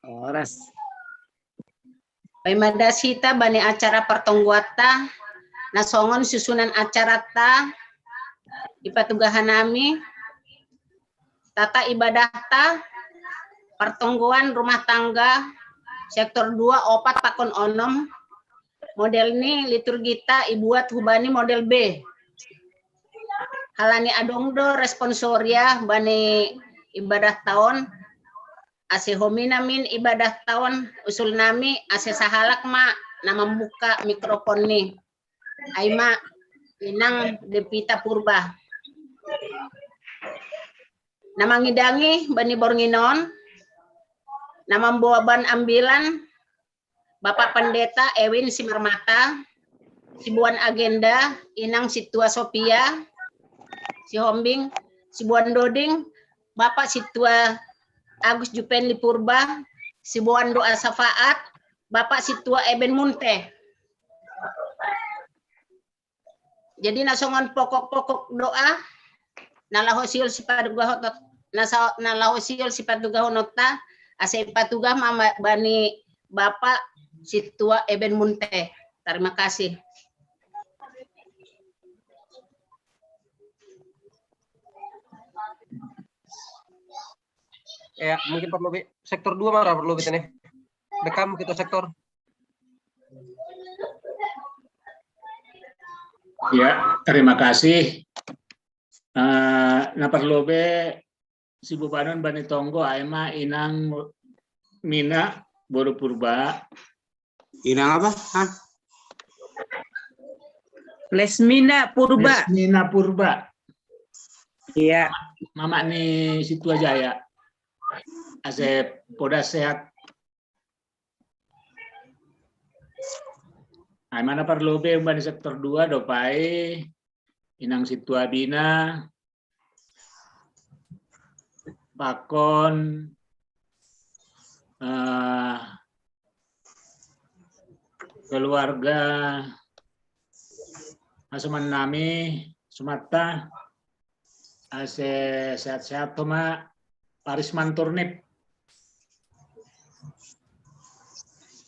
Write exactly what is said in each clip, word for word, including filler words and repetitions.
Horas. Paimadas hita bani acara partonggoatta, nasongon susunan acarata, ipatugahan nami, tata ibadahta, partonggoan rumah tangga, sektor dua, opat, pakon onom, model ni liturgita ibuat hubani model B. Halani adong do responsoria bani ibadah taon, ase homina min ibadah taon usul nami ase sahalak ma na mambuka mikrofon ni. Ai ma inang Depita Purba. Na mangidangi bani bornginon, na mamboban ambilan, Bapak Pendeta Ewin Simarmata, sibuan agenda, Inang Situa Sopia, sihombing, sibuan doding, Bapak Situa Agus Jupenli Purba, sibuan doa syafaat, Bapak Situa Eben Munte. Jadi nasongon pokok-pokok doa, nalaho siul sipatugaho, nasa-, nalaho siul sipatugaho nota, ase ipatugah ma bani Bapak Situa Eben Munte. Terima kasih. Ya, mungkin perlu sektor dua mana perlu nih. Dekam kita sektor. Ya, terima kasih. Uh, na parlobe sibubanon bani tonggo, ai ma Inang Mina boru Purba. Inang apa? Hah? Lesmina Purba. Lesmina Purba. Iya. Mama ni Situa Jaya. Ase podas sehat. Ai ma na parlobe umbani sektor dua dopai Inang Situa Bina, pakon uh, keluarga Asoman nami Sumatta, ase sehat-sehat ma Parisman Turnip.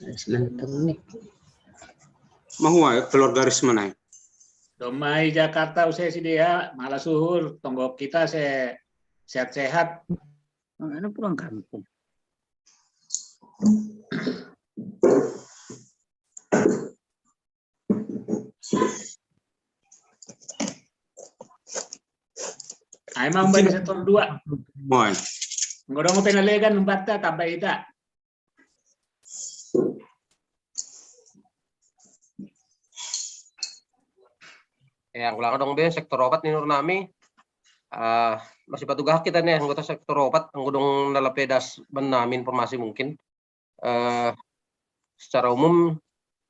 Parisman Turnip. Mahua keluarga Risman ai. Domai Jakarta use sidea, malas uhur, tonggo kita se sehat-sehat. Mana pulang kampung. Ai ma umbani sektor dua. Moy. Nggodong penalegan umpatta tambai ita. Ya, ulang dong be sektor opat ni nur nami. Uh, masih patugah kita nih anggota sektor opat, nggodong nalapedas benam informasi mungkin. Uh, secara umum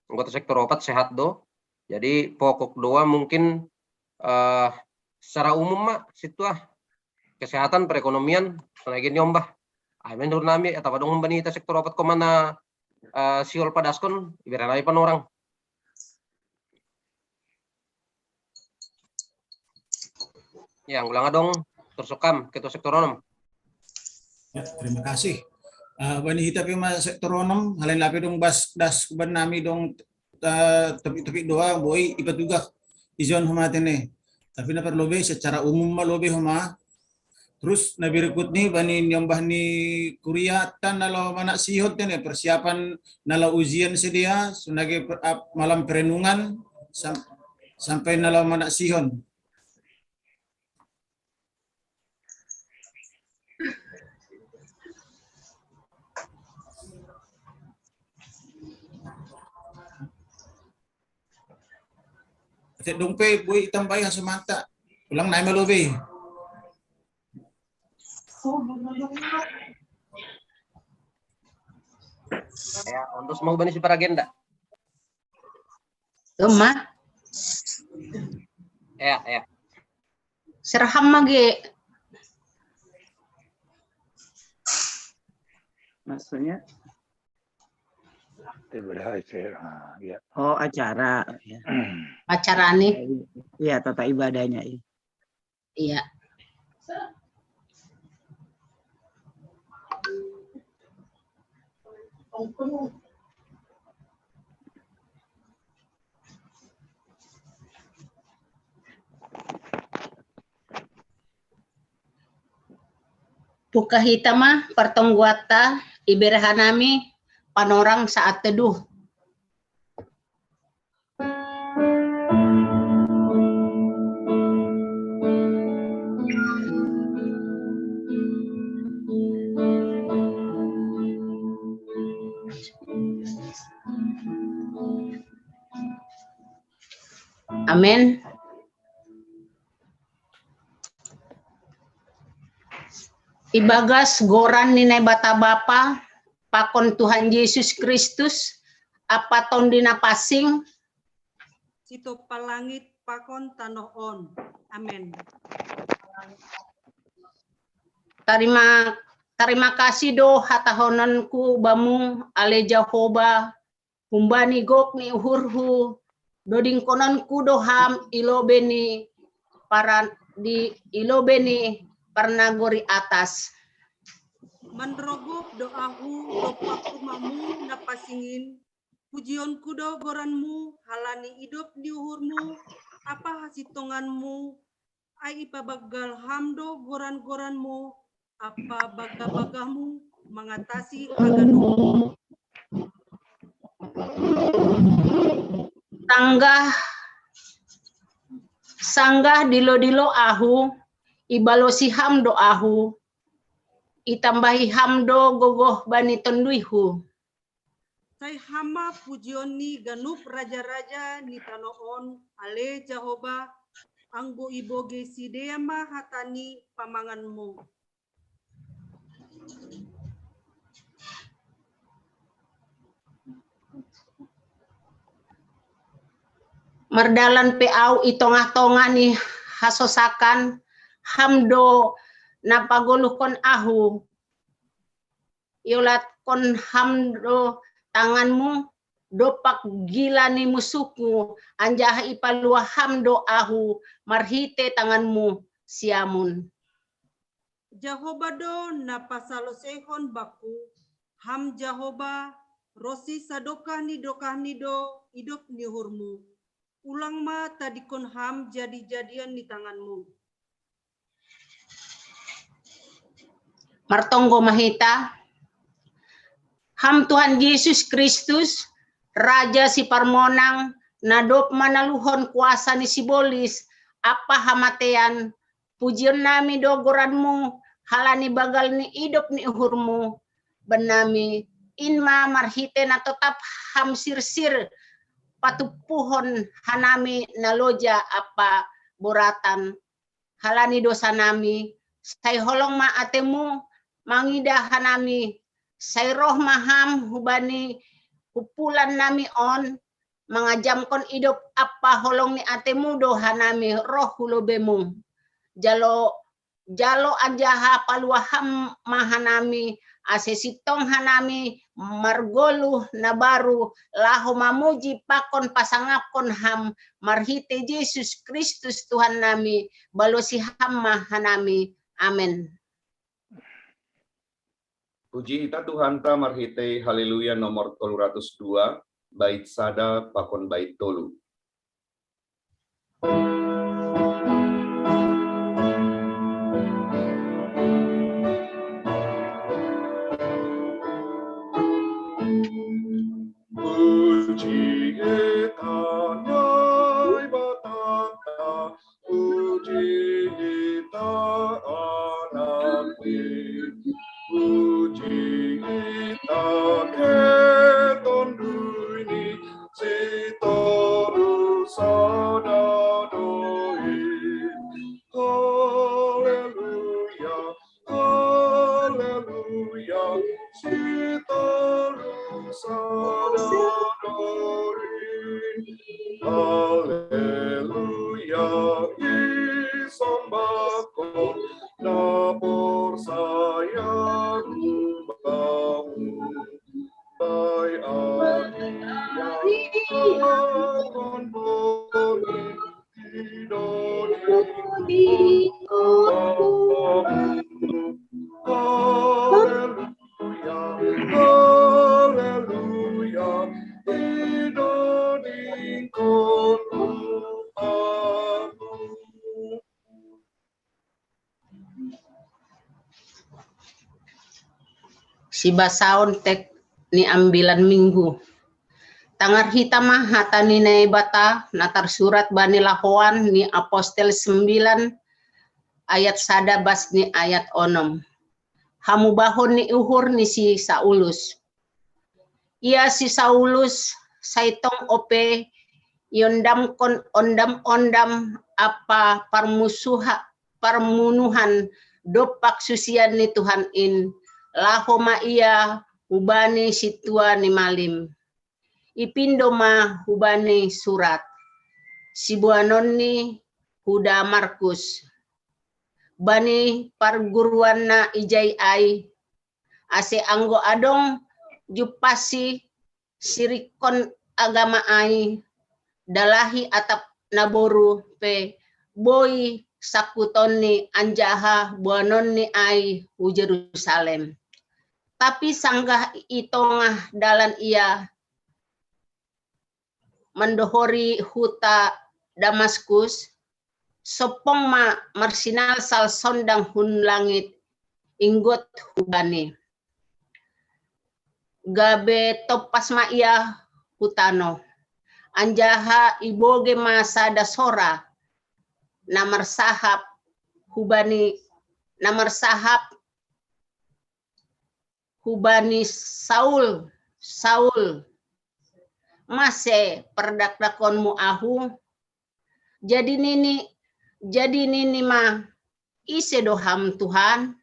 anggota sektor opat sehat do. Jadi pokok doa mungkin uh, secara umum ma situa kesehatan perekonomian sanagin nyombah. Ai menurut nami atau dong banita sektor opat komana uh, siol padaskon ibarat nami panorang. Ya, ulang dong tersekam ketua sektor onom. Ya, terima kasih. Uh, bani hita pe ma sektor onom, halain lape dong bas das kuban nami dong uh, topik-topik doa boi ipatugah ijon homa tene. Tapi na parlobe secara umum ma lobe homa. Terus na berikut ni bani nyombah ni kuria tan nalo mana sihon tene persiapan nalo ujian sedia sunage malam perenungan sam sampai nalo mana sihon. Ate dong pe boi itambai haso mata. Ulang nai malo be. Ya, untuk semua bani si paragenda. Tuma. Ya, ya. Seraham mage. Maksudnya? Ibadah acara. Ya. Oh, acara. Ya. Acara nih. Iya, tata ibadahnya. Iya. Iya. Pukahita ma partongguatta, iberehanami panorang saat teduh. Amin. Ibagas goran ni Naibata Bapa, pakon Tuhan Yesus Kristus, Apa Tondi Napassing, sitoppa langit pakon tanoh on. Amin. Tarima, tarima kasih do hatahononku bamu, ale Jahoba, humbani gok ni uhurhu, dodingkononku do ham ilobeni paran di ilobeni parnagori atas. Manrogop do ahu do pakkumamu napasingin, pujionku do goranmu halani idop ni uhurmu, apa hasitonganmu, ai ipabaggal ham do goran-goranmu, apa bagah-bagahmu mangatasi haganuku. Sanggah, sanggah dilo-dilo ahu, ibalosi ham do ahu, itambahi ham do gogoh bani tonduihu. Sai ham ma pujion ni ganup raja-raja ni tanoh on, ale Jahoba, anggo ibogei sidea ma hata ni pamanganmu. Mardalan pe au i tongah-tongah ni hasosakan, ham do napagoluhkon ahu. Iolatkon ham do tanganmu dompak gila ni musuhku, anjaha ipaluah ham do ahu marhite tanganmu siamun. Jahoba do napasaloseihon bakku, ham Jahoba, ronsi sadokah ni dokahni do idop ni uhurmu. Ulang ma tadingkon ham jadi-jadian ni tanganmu. Martonggo ma hita. Ham Tuhan Yesus Kristus, Raja Siparmonang, na dob manaluhon kuasa ni sibolis ampa hamatean, pujionnami do goranmu, halani bagal ni idop ni uhurmu, bannami, in ma marhite na totap ham sirsir patumpuhon hanami na loja ampa boratan, halani dosanami, sai holong ma atemu mangidah hanami, sai roh ma ham hubani humpulannami on, mangajamkon idop ampa holong ni atemu do hanami roh hu lobemu. Jalo, jalo anjaha paluah ham ma hanami, ase sintong hanami margoluh na baru, laho mamuji pakon pasangapkon ham, marhite Jesus Kristus Tuhannami, balosi ham ma hanami. Amen. Puji hita Tuhanta marhitei Haleluya nomor tolu ratus dua, bait sada pakon bait tolu. Puji hita Naibata, puji hita Anakni, puji hita ke Tonduini, si tolu sada doi. Haleluya, haleluya, si tolu sada doi. Haleluya, isomba ko na porsaya bamu. Bai adia kon boni di doni. Haleluya, haleluya. Sibasaon tek ni ambilan minggu. Tangar hita ma hata ni Naibata na tarsurat bani lahoan ni apostel sembilan ayat sada bas ni ayat onom. Hamubahon ni uhur ni si Saulus. Ia si Saulus sai tong ope iondamkon ondam-ondam apa parmusuha parmunuhan dompak susian ni Tuhan in, laho ma ia hubani sintua ni malim. Ipindo ma hubani surat siboanonni hu Damaskus, bani parguruanna ijai ai, ase anggo adong jumpasi sirikkon agama ai, dalahi atap naboru pe boi sangkutonni anjaha boanonni ai hu Jerusalem. Tapi sanggah i tongah dalan ia mandohori huta Damaskus, sompong ma marsinalsal sondang hun langit inggot hubani. Gabe tompas ma ia hu tano. Anjaha iboge ma sada sora na marsahap hubani, na marsahap hubani Saul, Saul, mase pardakdakonmu ahu? Jadi nini, jadi nini ma, ise do ham Tuhan?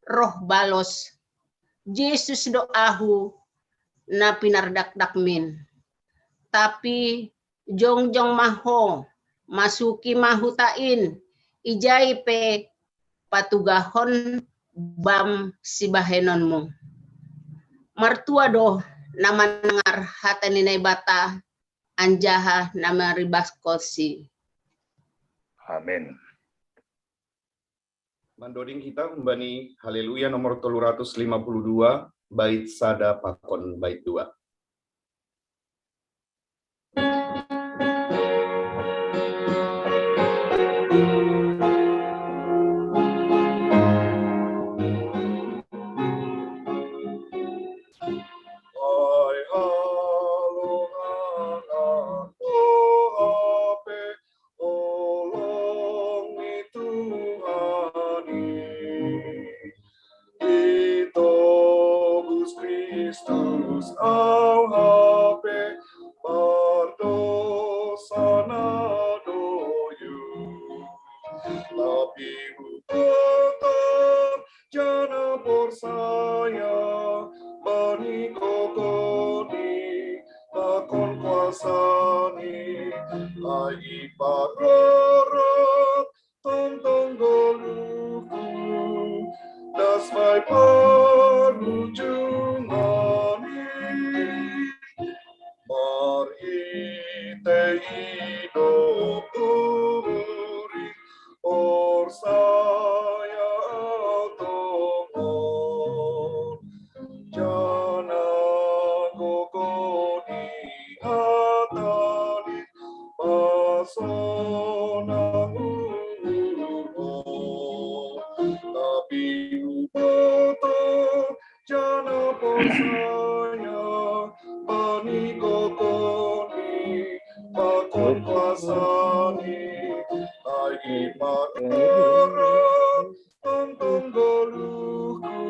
Roh balos, Jesus do ahu na pinardakdakmin. Tapi jongjong ma ho, masuki ma huta in, ijai pe patugahon bam sibahenonmu. Martua do na manangar hata ni Naibata anjaha na maribaskonsi. Amin. Mandoding kita membani Haleluya nomor tolu ratus lima puluh dua, bait sada pakon bait dua. Kristus au hape pardosa na doyu. Tapi huboto jana porsaya bani gogoni pakon kuasani ai parorot tongtong goluhku das mai parujungani. Marhite idop turi porsaya tongon jana gogoni hatani pasona nguruh. Tapi huboto jana porsaya bani gogoni pakon kuasani ai parorot tongtong goluhku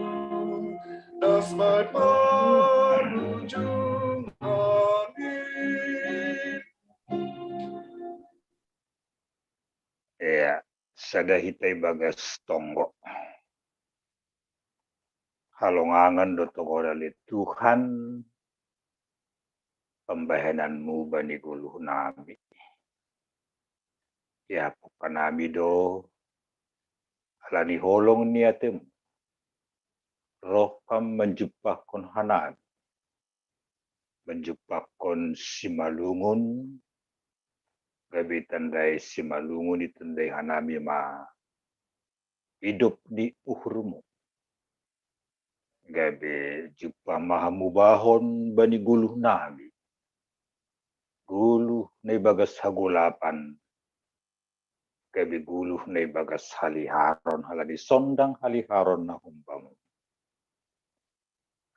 das mai parujungani. Ia sada hita ibagas tonggo. Halongangan do tonggo ale Tuhan pambahenanmu bani goluh nami. Iapok hanami do alani holong ni atemu roh ham manjumpahkon hanami, manjumpahkon Simalungun, gabe tandai Simalungun itandai hanami ma idop di uhurmu. Gabe jumpah ma hamubahon bani goluh nami goluh na ibagas hagolapan, gabe goluh na ibagas haliharon halani sondang haliharon na humbamu.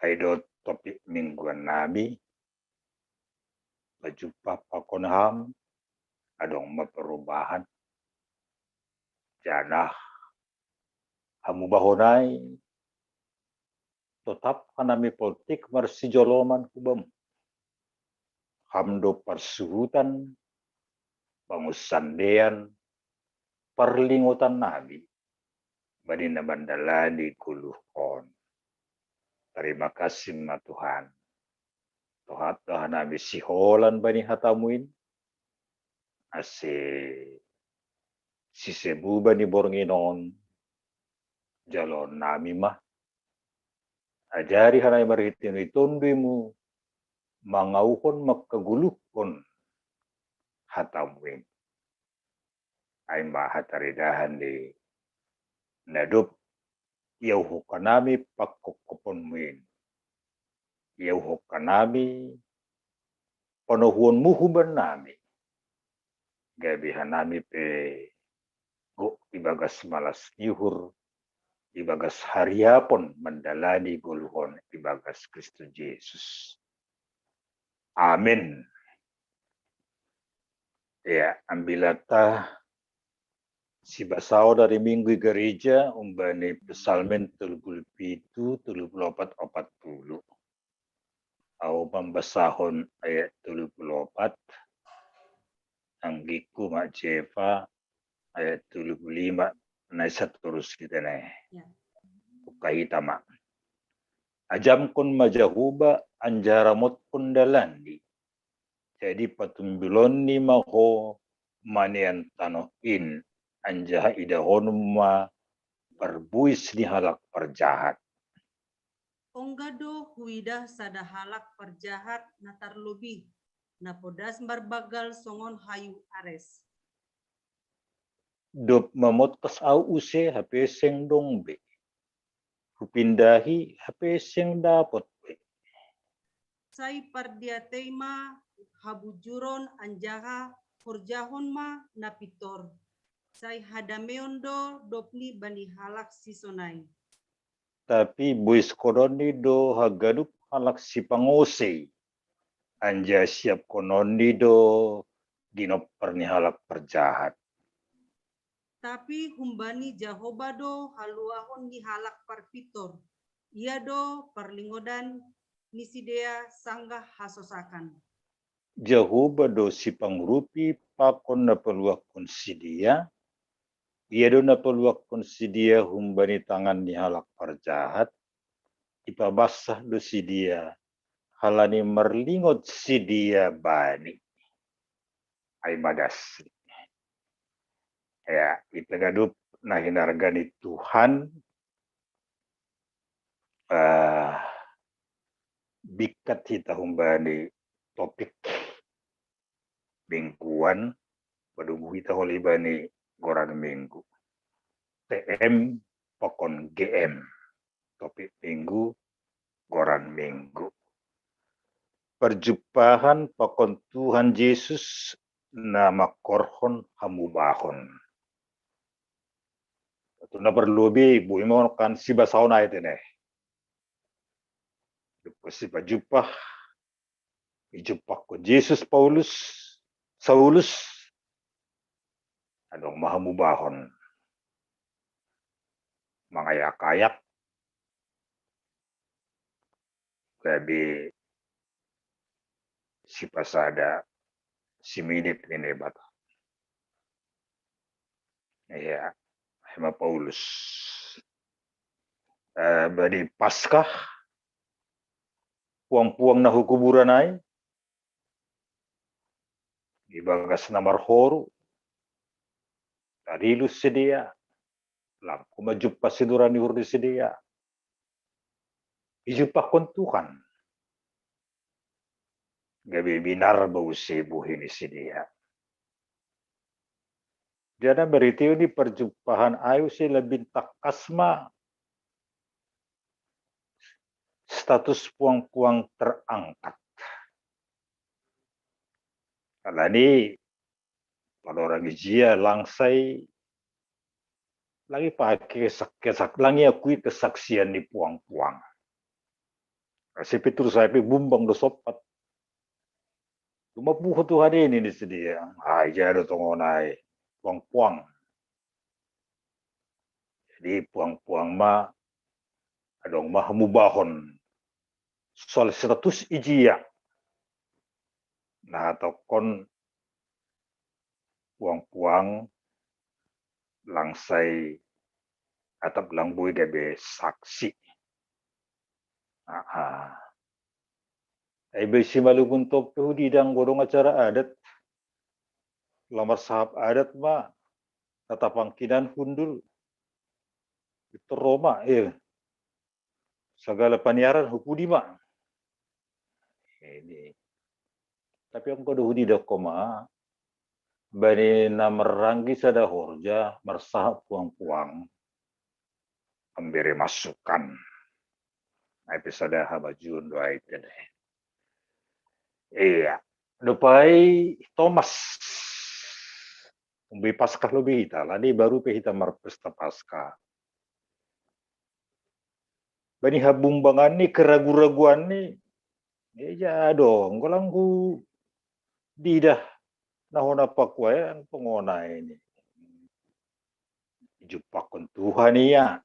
Ai do topik mingguan nami, pajumpa pakon ham, adong ma perubahan, janah hamubahon ai, totap hanami poltik marsijoloman hu Bamu. Ham do parsuhutan, pangunsandean, parlingotan nami, bani na mandalani goluh on. Tarima kasih ma Tuhan. Tohat do hanami siholan bani hatamu in, ase sisebuba ni borngin on, jaloon nami ma. Ajari hanami marhite ni Tonduimu mangauhon mangkagoluhkon hatamu in. Ai ma hataridahan di na dob iauhon hanami pangkopkoponmu in. Iauhon hanami panohuonmu huban nami. Gabe hanami pe gok ibagas malas ni uhur, ibagas hariapon mandalani goluh on ibagas Kristus Jesus. Amin. Ya, ambilanta sibasaon ari Minggu i gereja umbani Psalmen tolu puluh pitu, tolu puluh opat, opat puluh. Au mambasahon ayat tolu puluh opat, anggingku ma Jeva, ayat tolu puluh lima, na i satorus hita ne. Ya. Buka hita ma. Ajamkon ma Jahowa, anjaha ramotkon dalanni. Jadi patumbilonni ma ho manean tanoh in, anjaha idahonmu ma parbuis ni halak parjahat. Ongga do huidah sada halak parjahat na tarlobih, na podas marbanggal songon hayu ares. Dob mamotkas ahu use hape seng dong be. Hupindahi hape seng dapot be. Sai pardiatei ma habujuron anjaha horjahon ma na pintor. Sai hadameon do dobni bani halak sisonai. Tapi boiskononni do haganup halak sipangosei, anjaha siapkononni do ginompar ni halak parjahat. Tapi humbani Jahowa do haluahon ni halak parpintor, ia do parlingodan ni sidea sanggah hasosakan. Jahowa do sipangurupi pakon na paluahkon sidea, ia do na paluahkon sidea humbani tangan ni halak parjahat, ipabansah do sidea, halani marlingot sidea bani. Ai ma das. Ya, hita ganup na hinarga ni Tuhan, eh, bingkat hita humbani topik mingguan, padomu hita holi bani goran minggu. T M pakon G M. Topik minggu, goran minggu. Parjumpahan pakon Tuhan Jesus na mangkorhon hamubahon. Tu na parlobei, boi ma on kan sibasaon ai tene. Dob sipajumpa, ijumpahkon Jesus Paulus, Saulus, adong ma hamubahon. Mangayak-ayak, gabe sipasada, siminit ni Naibata. Ya, ima Paulus. Eh, bani Paskah, puang-puang na hu kuburan ai, ibagas na marhoru, tadilus sidea, langku ma jumpa sinura ni uhur ni sidea. Ijumpahkon Tuhan. Gabe minar ma use bohi ni sidea. Jadi marhite ni parjumpahan ai use lambin tangkas ma status puang-puang terangkat. Alani panorang ijia lang sai lang ipake kesak-, kesak-, lang iakui kesaksian ni puang-puang. si Petrus ai pe bumbang do sompat. Cuma puho Tuhan ini ni si dia. Ai, ija do tongon ai. Puang-puang. Jadi puang-puang ma, adong ma hamubahon. Soal status ijia. Nah, tokon puang-puang lang sai atap lang boi gabe saksi. Aha. Ai bai si Malungun Tope hudidang godong acara adat. Lamar sahap adat ma, tatapang kinan hundul. Itu Roma, eh. Sagala paniaran hupudi ma. Ini. Tapi anggo do hudidang koma, bani na marranggi sada horja marsahap puang-puang, ambere masukan. Ai pe sada hamajuon do ai pe deh. Iya. Dopai Tomas. Umbi Paskah lobi hita, lani baru pe hita marpesta Paskah. Bani habumbangan ni, keragu-raguan ni, ija do, anggo lang hudidah na hona pakuai ang pengona ini. Jumpahkon Tuhan ia.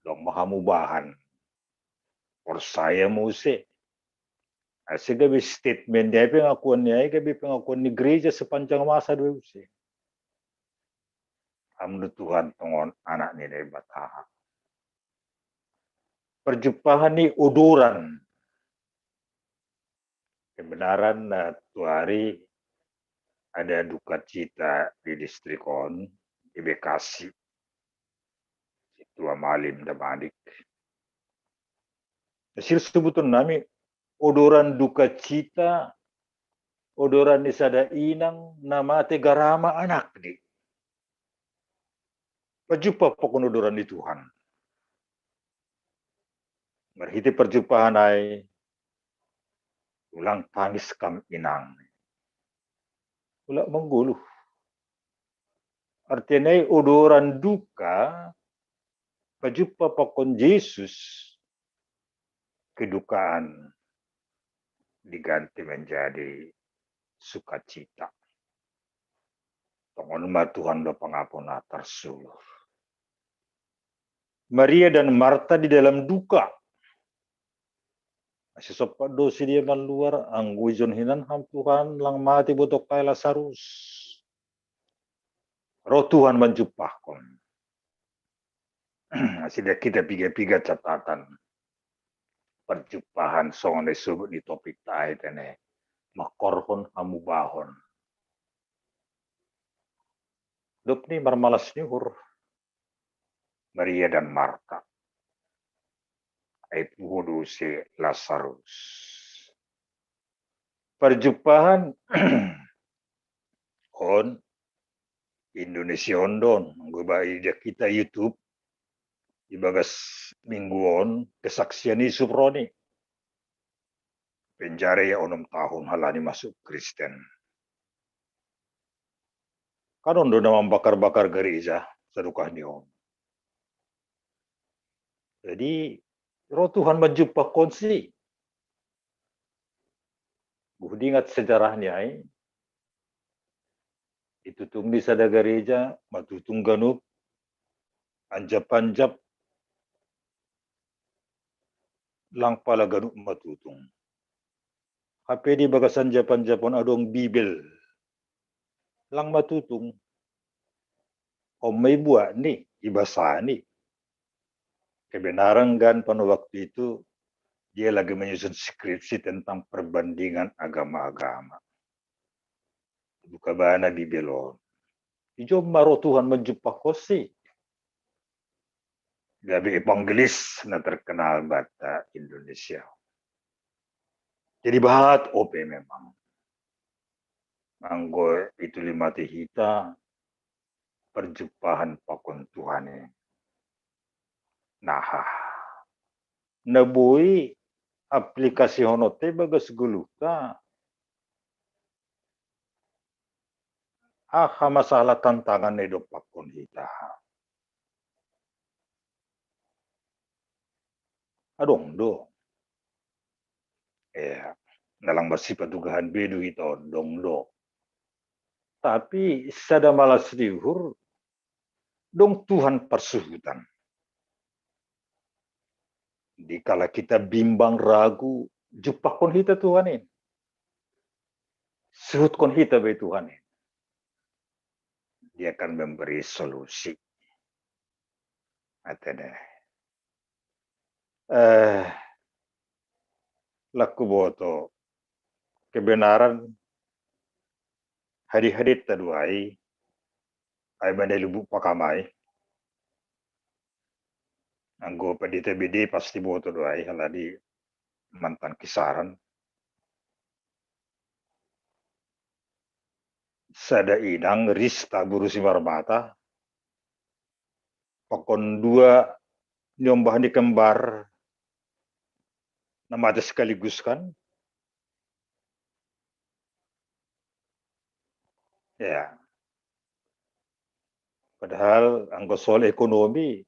Dong ma hamubahan. Porsaya muse. Ase gabe statement ni ai, pengakuan ni ai, gabe pengakuan ni gereja sepanjang masa do use. Am do Tuhan tongon anak ni Naibata. Perjumpahan ni odoran. Kebenaran na tuari ada duka cita di distrik on, di Bekasi. Situa Malim da Manik. Hasil sebutan nami odoran duka cita, odoran ni sada inang na mate garama anakni. Pajumpa pakon odoran ni Tuhan. Marhite parjumpahan ai, ulang tangis kam inang. Ulang manggoluh. Artina i odoran duka, pajumpa pakon Jesus, kedukaan diganti menjadi sukacita. Tongon ma Tuhan do pangapona tarsuluh. Maria dan Marta di dalam duka. Masih sempat do si dia maluar, anggo ijon hinan ham Tuhan, lang mate botok ai Lasarus. Ro Tuhan manjumpahkon. Sida kita piga-piga catatan perjumpahan songon na isobut ni topik ta ai tene, mangkorhon hamubahon. Dop ni marmalas ni uhur Maria dan Marta. Ai puho do use Lasarus. Parjumpahan on Indonesia on don, anggo iba ida kita YouTube, ibagas minggu on kesaksian i Suproni. Penjara ia onom tahun halani masuk Kristen. Kan on do na mambakar-bakar gereja sadukah ni on. Jadi ro Tuhan manjumpahkonsi. Buh diingat sejarah ni ai. Itutung di sada gereja, matutung ganup, anjap-anjap, lang pala ganup matutung. Hape di bagasan japan-japon adong Bibel. Lang matutung. Om ma ibuat ni, ibasa ni. Kebenaran kan pada waktu itu dia lagi menyusun skripsi tentang perbandingan agama-agama. Buka bana Bibel on. Ijo ma ro Tuhan manjumpahkonsi. Gabe evangelis na terkenal bata Indonesia. Jadi bahat ope memang. Anggo itu lima ti hita perjumpahan pakon Tuhan i. Nah, na boi aplikasihononta ibagas goluhta. Aha masalah tantangan na idompakkon hita? Adong do. Eh, dalam bersifat dugahan bedu kita dong do. Tapi sada malas di uhur dong Tuhan parsuhutan. Dikala kita bimbang ragu, jupakkon hita Tuhan in. Suhutkon hita be Tuhan in. Dia akan memberi solusi. Atene. Eh, laku boto kebenaran hadi-hadi taduai, ai mane lubu pakamai. Anggo pendeta B D pasti boto do ai, halani mantan kisaran. Sada inang ris tabu ru Simarmata, pakon dua niombah ni kembar na mate sekaligus kan. Ya. Padahal anggo soal ekonomi,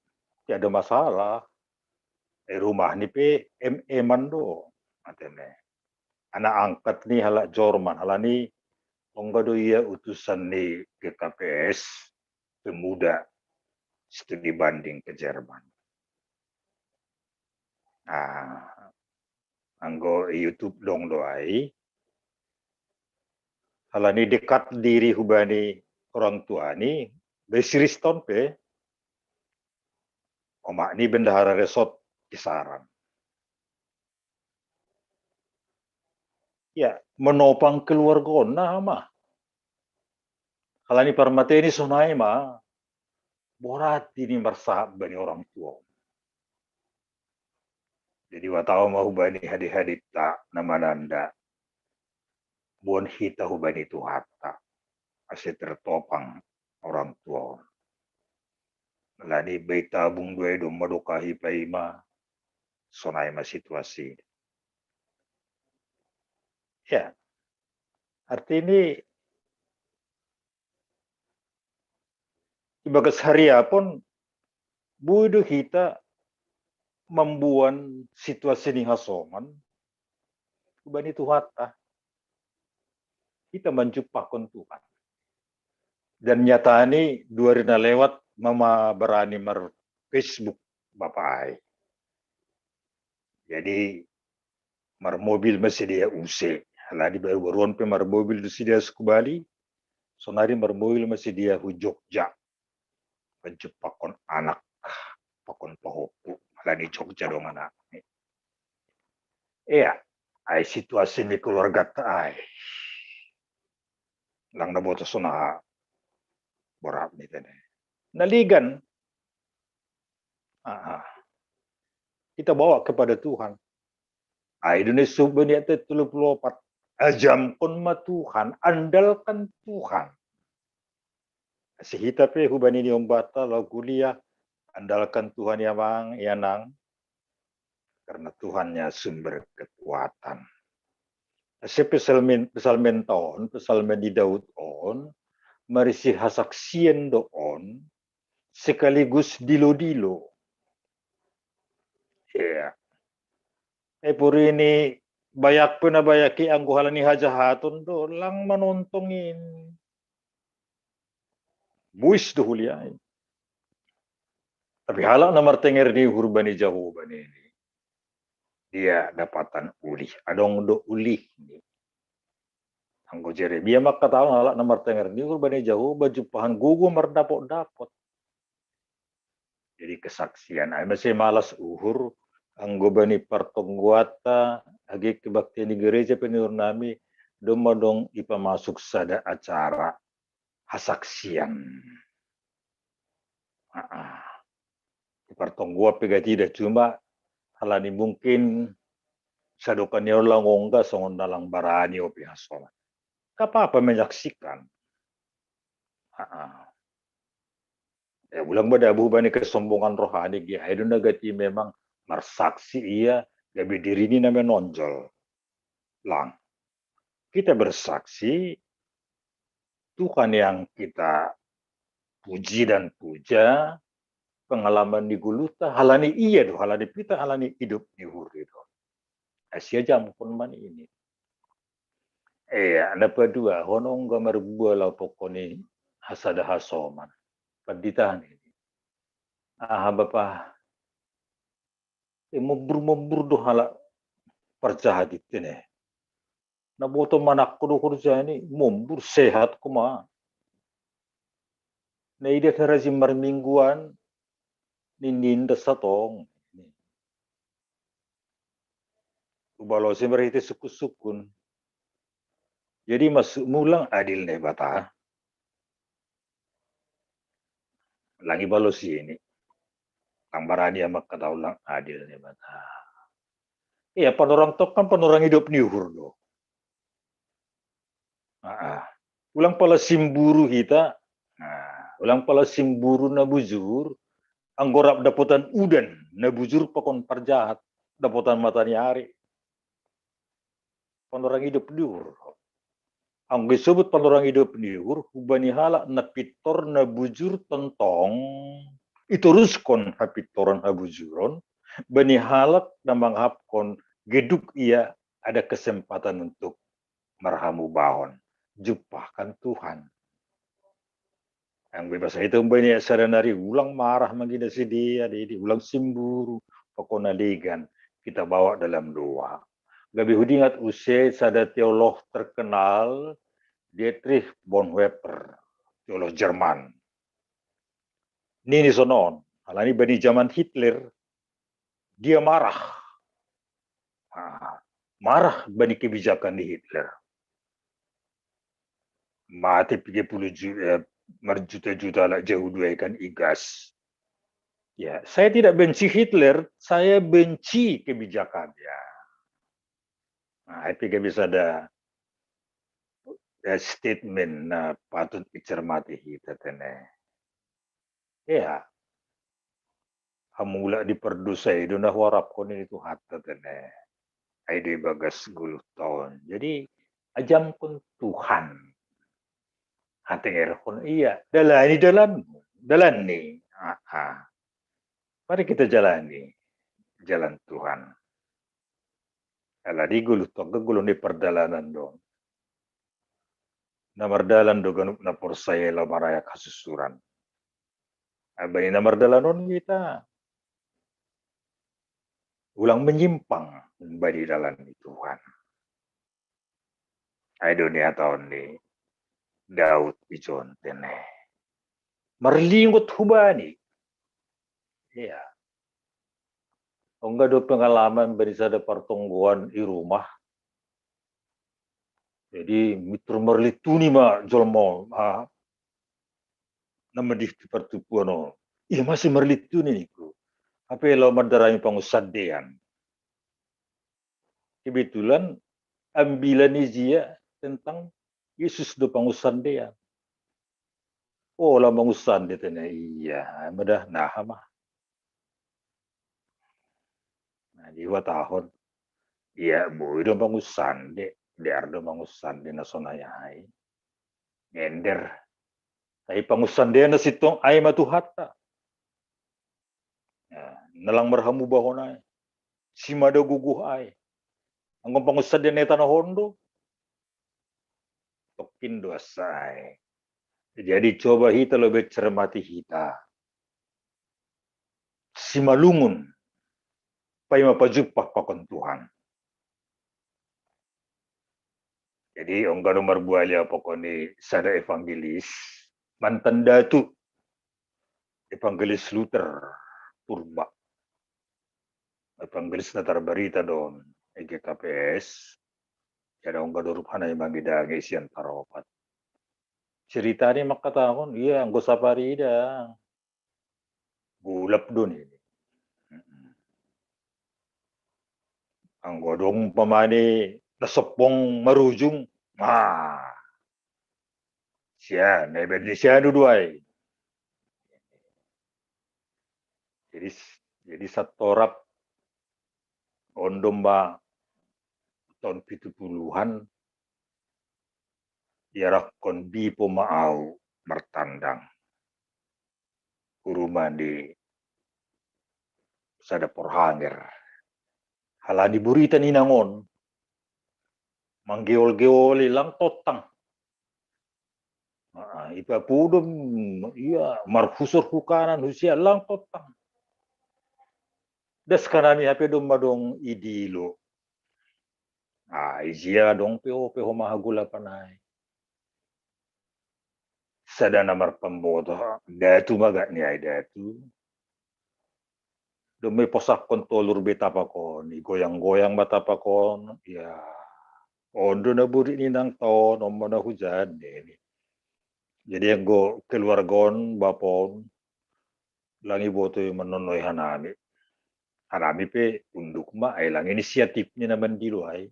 tidak ada masalah. Eh, rumah ni pe em-eman do. Atene. Anak angkat ni halak Jorman, halani ongga do ia utusan ni G K P S pemuda studi banding ke Jerman. Nah, anggo YouTube dong do ai. Halani dekat diri hubani orang tua ni, be si Riston pe, omak ni bendahara resort kisaran. Ya, menopang keluarga na ama. Halani parmateni sonai ma, borat ini marsahap bani orang tua. Jadi watau ma hubani hadi-hadi ta na mananda. Buan hita hubani Tuhanta. Ase tertopang orang tua. Lani baita bung dua doma dokahi paima sonai ma situasi. Ya. Arti ini ibagas hariapon bui do hita mambuan situasi ni hasongan hubani Tuhanta. Hita manjumpahkon Tuhan. Dan nyatani dua hari na lewat mama barani mar Facebook bapa ai. Jadi marmobil ma sidea use. Halani baru-baruon pe marmobil do sidea sukubali. Sonari marmobil ma sidea hu Jogja. Manjumpahkon anak pakon pahompu. Halani Jogja dong anak. Ia, ai situasi ni keluarga ta ai. Lang na boto sonaha. Borat ni tene. Naligan. Ah, ah. Kita bawa kepada Tuhan. Ai do ni sub ni ayat tolu puluh opat. Ajamkon ma Tuhan, andalkan Tuhan. Sihita pe hubani ni ombata lagu lia, andalkan Tuhan ya mang, ya nang. Karena Tuhannya sumber kekuatan. Ase psalmen, psalmen ta on, psalmen ni Daud on, marisi hasaksian do on, sekaligus dilo-dilo. Ya. Epur ini bayak pe na bayak i anggo halani hajahaton do lang manontong in. Buis do huliai. Tapi halak na martenger ni uhur bani Jahowa nini, dia dapatan ulih. Adong do ulih ni. Anggo Jeremia mangkatahon halak na martenger ni uhur bani Jahowa jumpahan gogo mardapot-dapot. Jadi kesaksian ai mase malas uhur anggo bani partonggoanta age kebaktian ni gereja pe ni uhur nami doma dong ipamasuk sada acara hasaksian. Partonggoan pe gati da cuma halani mungkin sadokan ni orang ongga songon dalang barani opi hasona. Kapapa menyaksikan. Ya, ulang bada buh bani kesombongan rohani gi ai do na gati memang marsaksi ia gabe dirini na menonjol. Lang. Kita bersaksi Tuhan yang kita puji dan puja, pengalaman ni goluta halani ia do, halani pita, halani hidup ni uhur do. Asia jam pun man ini. Eh, ada pa dua, hono ongga marbua lao pokoni hasada hasoman. Paditahan ini. Aha bapa, eh, mombur-mombur do halak parjahat itu ne. Na boto manakko do kurja ini, mombur sehat kuma. Na ida rajin marmingguan, nininda satong. Ubalosi marhite sukun-sukun. Jadi masuk mulang adil ne bata. Langi balosi ini. Tang barani amak kata ulang adil ne bata. Iya, panorang tok kan panorang hidup ni uhur do. Ah, ah. Ulang pala simburu hita. Nah, ulang pala simburu na bujur. Anggorap dapotan udan na bujur pakon parjahat. Dapotan mata ni ari. Panorang hidup ni uhur. Anggo disebut panorang hidup ni uhur, hubani halak na pintor na bujur tontong, itoruskon hapintoron habujuron, bani halak na manghapkon geduk ia ada kesempatan untuk marhamubahon, jumpahkan Tuhan. Yang bebas itu bani sadari ulang marah mangina sidia, di ulang simburu, pokoknya degan kita bawa dalam doa. Gabe hudingat use sada teolog terkenal, Dietrich Bonhoeffer, teolog Jerman. Nini sonon, alani bani zaman Hitler, dia marah. Ah, marah bani kebijakan di Hitler. Mati tiga puluh juta, eh, marjuta-juta lah jauh dua ikan igas. Ya, saya tidak benci Hitler, saya benci kebijakan ya. Nah, itu bisa ada, eh, statement na patut dicermati kita tene. Iya. Hamula di perdusai do na huarapkon ini Tuhan tene. Ai di bagas guluh taon. Jadi ajamkon Tuhan. Hatengerkon iya. Dalani dalan. Dalani. Ah, ah. Mari kita jalani jalan Tuhan. Ala di guluh tongga guluh ni perdalanan do. Na mardalan do ganup na porsaya lao marayak hasusuran. Abani na mardalanon kita ulang menyimpang bani dalan ni Tuhan. Ai do ni hataon ni Daud ijon tene. Marlingot hubani. Iya. Ongga do pengalaman bani sada partonggoan i rumah. Jadi mitur marlituni ma jolmo, ah, nama di partupuan o. Iya masih marlituni niku. Apa lo madarami pangusadean. Kebetulan ambilan izia tentang Yesus do pangusadean. Oh, lah mangusande tene iya, madah nah mah. Nah, di dua tahun. Iya, boi do mangusande, dear do mangusande na sonai ai. Ngender. Tapi pangusande na sitong ai matuhatta. Nah, nalang marhamubahon ai. Simada guguh ai. Anggo pangusande na tanohondo. Tokin dosa ai. Jadi coba hita lebih cermati hita. Simalungun. Paima pajumpah pakon Tuhan. Jadi ongga do marbuali apokon ni sada evangelis mantan datu, evangelis Luther Purba. Evangelis na tarbarita don E G K P S. Jadi ongga do rupana mangidangi sian taropat. Ceritani mangkatahon iya anggo saparida. Gulap do nini. Anggo adong umpamani na soppong marujung, ah, sia na ibaen ni sia duduai. Jadi jadi satorap on domba tahun pitu puluhan iarakkon bipo ma au martandang. Urumandi sada porhanger. Alani burita ni nangon. Manggeol-geoli lang tottang. Ah, ipapudom, iya, marhusor hukanan husia lang tottang. Das kanami hape dom madong idilo. Ah, ijia dong peho-peho mahagulapanai. Sada na marpamboto, datu maga ni ai datu. Dome posakkon tolur be tapakon, igoyang-goyang ma tapakon, ya. Ondo na buri ni nang taon, omo na hujan ni. Jadi anggo keluargon, bapon, langi boto i manonoi hanami. Hanami pe unduk ma, ai lang inisiatif ni na mandilo ai.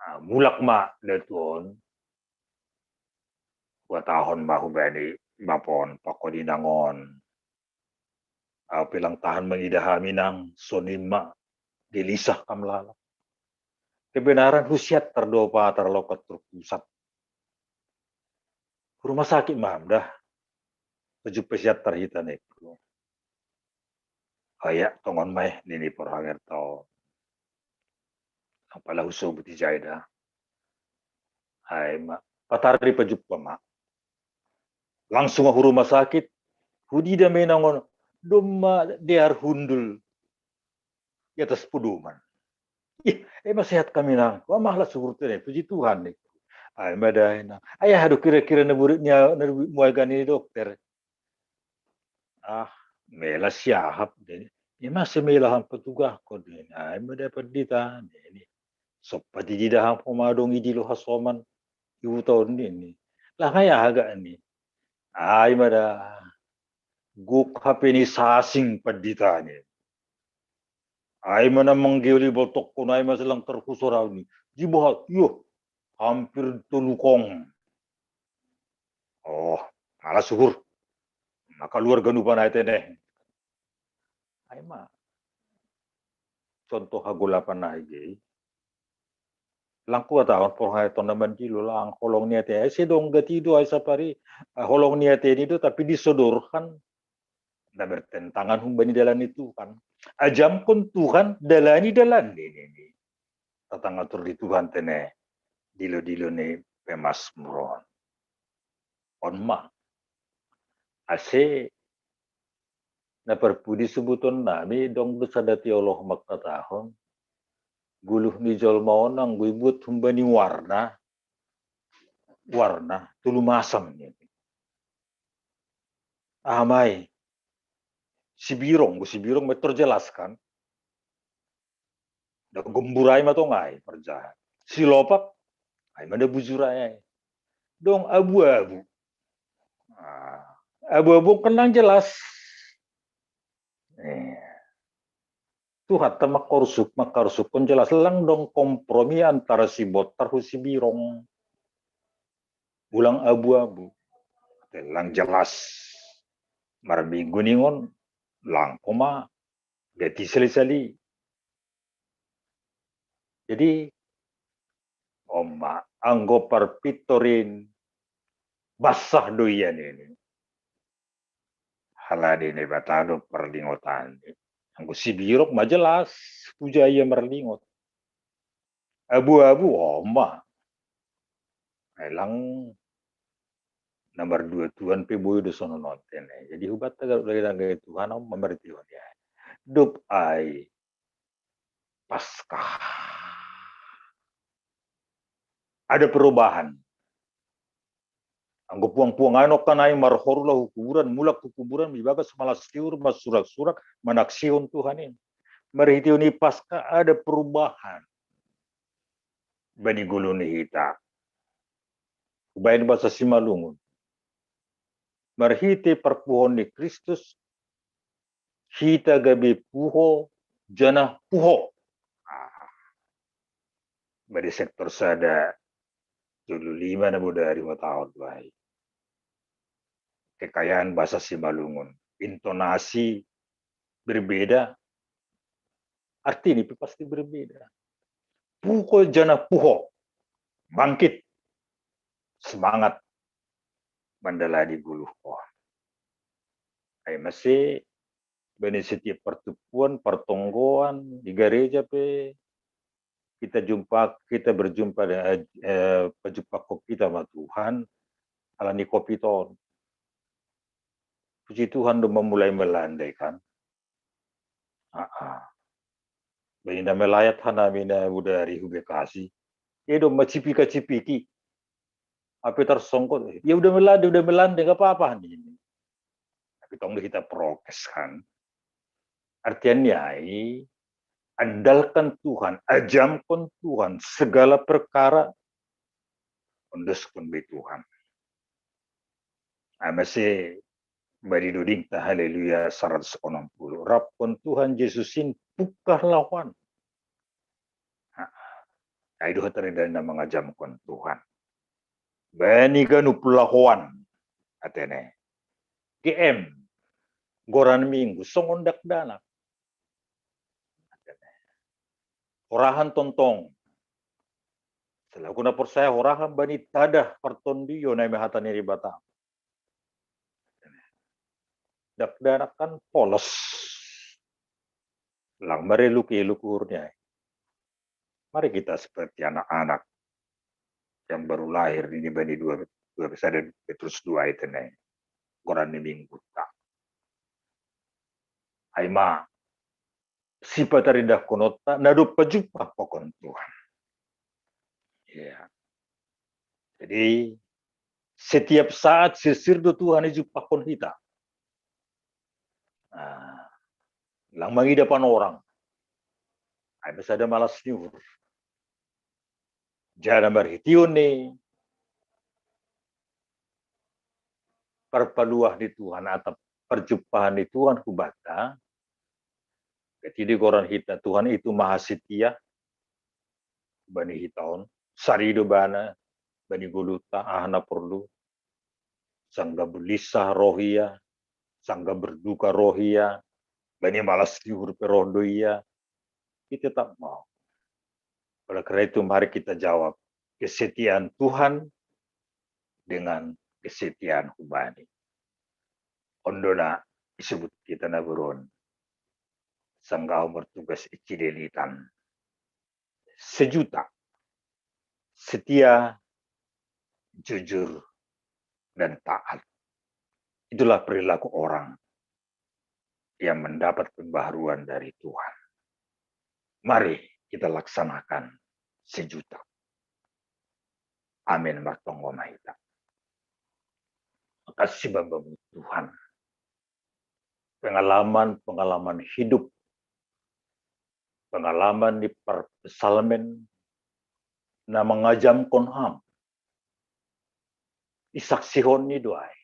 Ah, mulak ma datu on. Huatahon ma hubani bapon, pakon inangon. Au pe lang tahan mangida hami nang, sonima gelisah kam lalap. Kebenaran husiat tardopa tarlokat terpusat. Rumah sakit ma ham dah. Tujuh pesiat tarhita neku. Aya tongon mai nini porhanger tau. Apala husobuti jai dah. Ai ma, patar di pajumpa ma. Langsung hu rumah sakit, hudida menangon, doma dear hundul. Di atas puduman. Ih, eh, ma sehat kami nang. Wah, mahla syukur tu deh. Puji Tuhan nih. Ai ma dai nang. Ayah aduh kira-kira na buri ni na muaga ni dokter. Ah, mela siahap deh. Ima semela ham petugas ko deh. Ai ma dapat dita deh. Sopati di daham pomadong idilo hasoman. Ibu tahun ini. Lah kaya agak ni. Ai ma da. Guk hape ni sasing pandita ni. Ai ma na manggeoli boltokkon ai ma selang terkusor au ni. Jibohat, yo, hampir tolukong. Oh, malah syukur. Maka luar ganupan ai tene. Ai ma. Contoh hagolapan ai ge. Langku atahon porhai tona mandilo lang holong ni ate. Ai sedong gati do ai sapari, ah, holong ni ate ni do tapi disodorkan. Na bertentangan humbani dalan ni Tuhan. Ajamkon Tuhan, dalani dalan ni, ni, ni. Tatang atur di Tuhan tene. Dilo-dilo ni pemasmuron. On ma. Ase na parpudi subuton nami dong do sada teolog mangkatahon. Guluh ni jolma on anggo ibuat humbani warna. Warna, tolu masam ni. Amai. Sibirong, sibirong ma terjelaskan. Da gembur ai ma tong ai parjahat. Silopak, ai ma da bujur ai. Dong abu-abu. Ah, abu-abu kenang jelas. Eh. Tuhan ta makarusukkon jelas lang dong kompromi antara si Botar hu si Birong. Ulang abu-abu. Lang jelas. Marminggu ningon lang koma gati sali-sali. Jadi, on ma, anggo parpintorin basah do ia nini. Halani Naibata do parlingotan. Anggo sibirok ma jelas, huja ia marlingot. Abu-abu, on ma. Ai lang na mardua Tuhan pe boi do sonon on tene. Jadi hubatta ganup daging Tuhan on ma martihon ia. Dop ai Paskah. Ada perubahan. Anggo puang-puang ai nongkan ai marhoru lahu kuburan, mulak hu kuburan, mibagas malasiur, masurak-surak, manaksihon Tuhan in. Marhitehon i Paskah ada perubahan. Bani gulu ni hita. Hubaen basa Simalungun. Marhite parpuhon ni Kristus, hita gabe puho janah puho. Ah. Bade sektor sada tolu lima na bodari ma taon bahi. Kekayaan bahasa Simalungun. Intonasi berbeda. Arti ni pasti berbeda. Puho janah puho. Bangkit. Semangat. Mandalani guluh. Ai masi bani setiap pertubuhan, pertonggoan, di gereja pe, kita jumpa, kita berjumpa dengan, eh, pajumpa ko kita ma Tuhan, ala ni kopiton. Puji Tuhan, do mamulai melandai kan. Aa. Bani na melayat hanami na udah dari Bekasi. Ia do macipika-cipiki. Ape tarsongkot, ya udah melandai, udah melandai, nggak apa-apa nih. Tapi tong kita prokes kan. Artinya ai, andalkan Tuhan, ajamkon Tuhan, segala perkara, ondoskon be Tuhan. Amase badi doding ta Haleluya seratus enam puluh. Rapkon Tuhan Yesus in pukah lahoan. Ai do hata ni dalil na mangajamkon Tuhan. Bani ganup lahoan, atene. G M, goran Minggu, songon dakdanak. Horahan tontong. Selaku na porsaya horahan bani tadah partondion nai ma hata ni Debata. Dakdanak kan polos. Lang mareluk-eluk uhurnya. Mari kita seperti anak-anak yang baru lahir ini bani dua, dua besar dan Petrus dua itu nih. Goran ni Minggu ta. Ai ma, sipata ridahkononta, na dob pajumpahkon Tuhan. Ya. Jadi, setiap saat sirsir do Tuhan ijumpahkon hita. Nah, lang mangida panorang. Ai pe sada malas ni uhur. Jala marhiteion ni parpaluah ni Tuhan atau perjumpaan ni Tuhan hubata, ketika di goran hita Tuhan itu maha setia, bani hita on, sarido bana, bani goluta, aha na porlu, sangga belisah roh ia, sangga berduka roh ia, bani malas ni uhur pe roh do ia, kita tetap mau. Oleh karena itu, mari kita jawab kesetiaan Tuhan dengan kesetiaan hubani. Ondo na disebut kita na buron. Sangga ahu martugas i Cililitan. Sejuta. Setia, jujur, dan taat. Itulah perilaku orang yang mendapat pembaharuan dari Tuhan. Mari kita laksanakan sejuta. Amin. Martonggo ma hita. Makasih Bapa Tuhan. Pengalaman-pengalaman hidup, pengalaman di parpsalmen na mangajamkon Ham. Isaksihon ni do ai.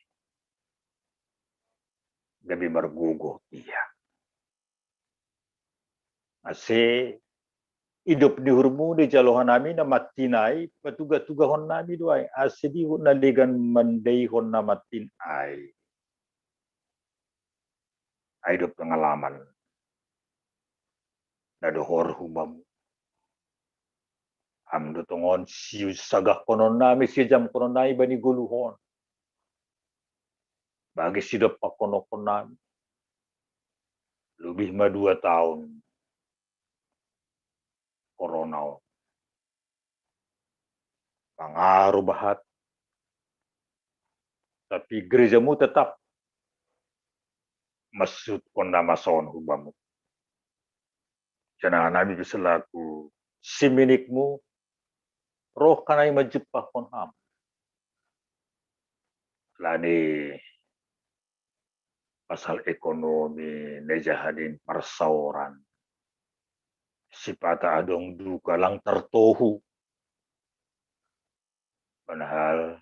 Gabe margogo ia. Ase idop ni uhurmu dijalo hanami na mattin ai, patugah-tugahon nami do ai, ase dihut na legan mandaihon na mattin ai. Ai do pengalaman na dohor hubamu. Ham do tongon siusagahkonon nami, siajamkonon nami bani goluhon. Bagi sidompakkon nami. Lebih ma dua tahun corona on. Pangaruh bahat. Tapi gerejamu tetap masutkon na mason hubamu. Janah nami selaku siminikmu, roh hanami manjumpahkon Ham. Alani pasal ekonomi, na ija hading parsaoran. Sipata adong duka lang tartohu. Padahal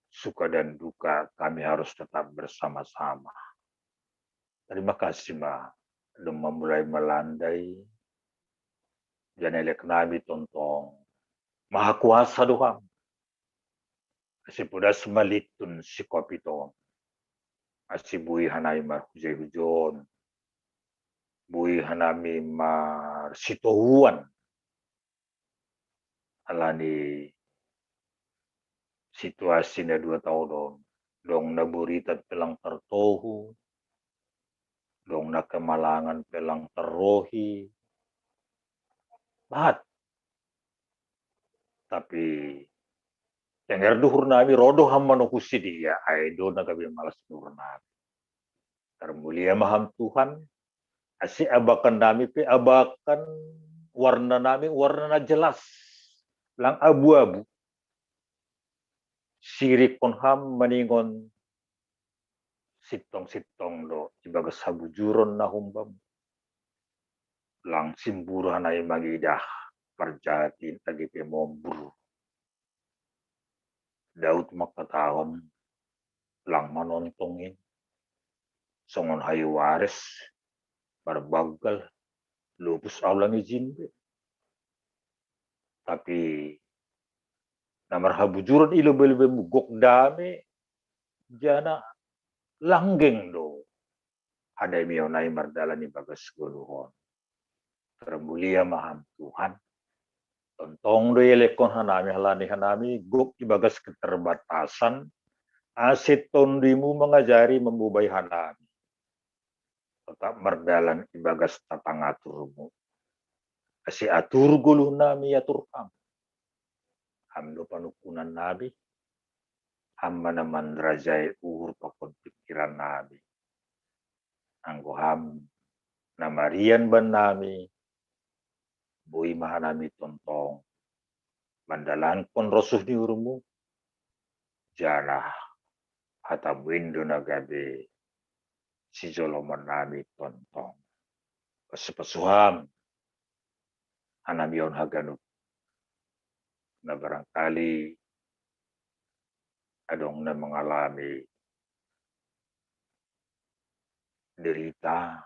suka dan duka kami harus tetap bersama-sama. Terima kasih ma, dong mamulai malandai, janelek nami tontong. Maha kuasa do Ham. Asi podas ma lintun si covid on. Asi boi hanami marhujai-hujon. Boi hanami marsitohuan. Alani situasi na dua taon on. Dong na boritan pe lang tartohu. Dong na kemalangan pe lang terrohi. Bahat. Tapi tenger duhur nami rodo ham manohusi dia, ai do na gabe malas duhur nami. Termulia ma ham Tuhan, asi abakan nami pe abakan, warna nami warna na jelas, lang abu-abu. Sirikon ham maningon sintong-sintong do ibagas habujuron na humbam. Lang simbur hanami mangidah parjatin agi pe mombur. Daud mangkatahon, lang manontong in songon hayu wares, marbanggal, lopus ahu lang ijin be. Tapi na marhabujuron i lobei-lobei mugok dame, jana langgeng do hadamion nai mardalan ibagas goluhon. Termulia ma ham Tuhan. Tontong do ielekkon hanami halani hanami gok ibagas keterbatasan, ase tondimu mangajari mambobai hanami tetap mardalan ibagas tatangaturmu. Ase atur goluh nami atur ham. Ham do panungkunan nami, ham ma na manrajai uhur pakon pikiran nami. Anggo ham na marian bannami, boi ma hanami tontong mandalankon rosuh ni uhurmu, janah hatamu in do na gabe sijoloman nami tontong. Pasu-pasu ham hanami on haganup na barangkali adong na mangalami derita,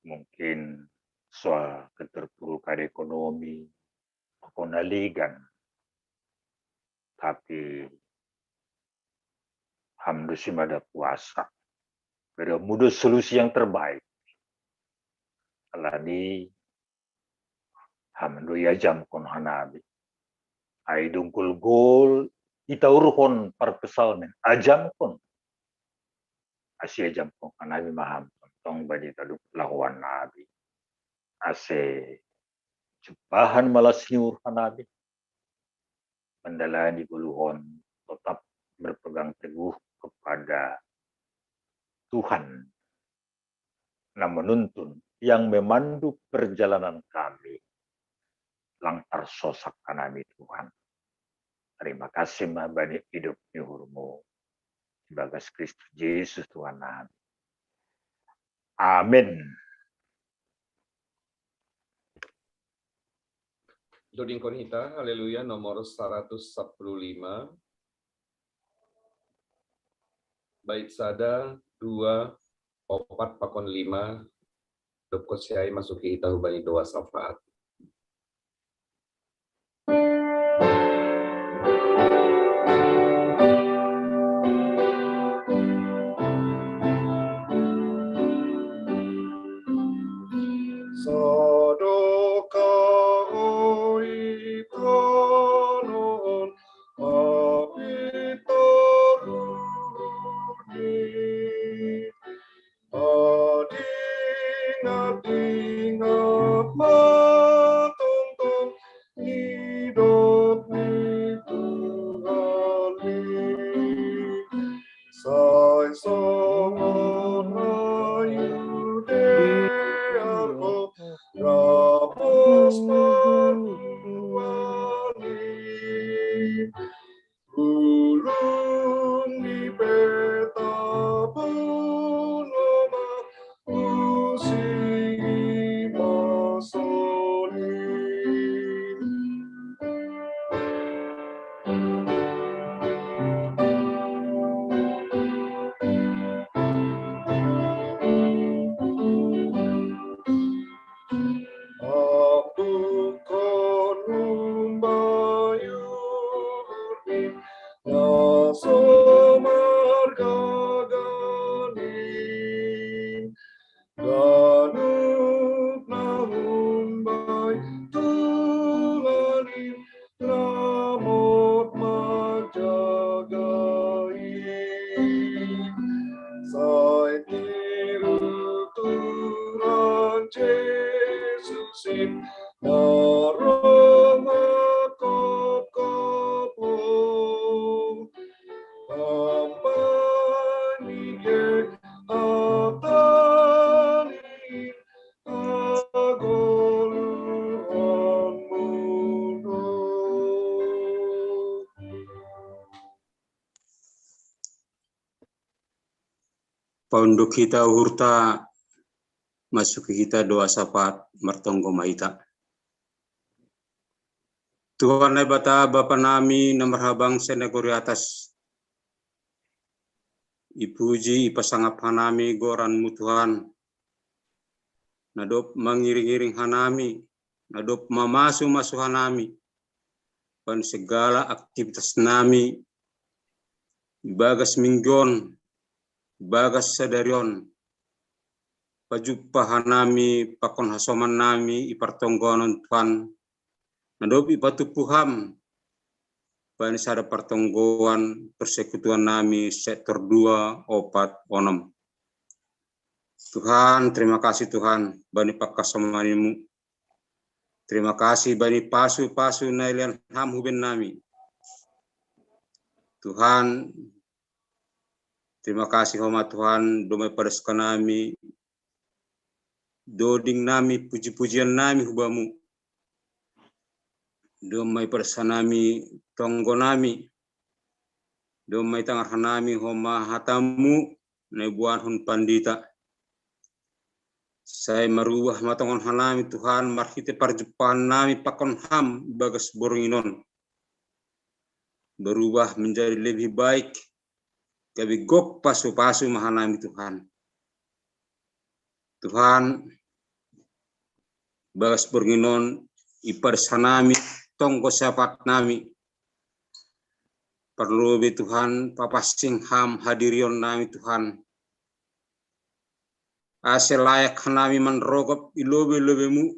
mungkin soal keterpurukan ekonomi, pakon na legan. Tapi ham do simada kuasa. Beri hamu do solusi yang terbaik. Alani ham do iajamkon hanami. Ai dungkul gol itaurhon parpesalmen, ajamkon. Ase ajamkon hanami ma ham tontong bani tadup lahoan nami. Ase jumpahan malas ni uhur hanami mandalani goluhon tetap berpegang teguh kepada Tuhan na menuntun, yang memandu perjalanan kami. Lang tarsosak hanami Tuhan. Terima kasih ma bani idop ni uhurmu ibagas Kristus Jesus Tuhan nami. Amin. Dodingkon hita, haleluya, nomor saratus sapuluh lima. Bait sada, dua, opat pakon lima. Dopkon siai masuki hita hubani doa syafaat. Jesusin, narama kapkapo, amani ge atanin agoluhan mudo. Paunduk hita uhurta, masuki hita doa sapat, martonggo ma hita. Tuhan Naibata, Bapa nami na marhabang sa nagori atas, ipuji ipasangap hanami goranmu Tuhan, na dob mangiring-iring hanami, na dob mamasu-masu hanami, bani segala aktivitas nami, ibagas minggu on, ibagas sadari on, pajumpa hanami pakon hasoman nami i partonggoan on Tuhan, na dob ipatumpu Ham, bani sada partonggoan persekutuan nami sektor dua, opat, onom. Tuhan, terima kasih Tuhan, bani pangkasomanimu. Terima kasih bani pasu-pasu na ilean Ham hu bennami. Tuhan, terima kasih homa Tuhan, domai padas hanami, doding nami, puji-pujian nami hu Bamu. Domai padas hanami, tonggo nami. Domai tangar hanami homa hatamu, na iboanhon pandita. Sai marubah ma tongon hanami Tuhan, marhite parjumpaan nami pakon Ham ibagas borngin on. Berubah menjadi lebih baik, gabe gok pasu-pasu ma hanami Tuhan. Tuhan, ibagas borngin on, ipadas hanami tonggo sapat nami. Parlobei Tuhan, papansing Ham hadirion nami Tuhan. Ase layak hanami manrogop i lobei-lobeimu,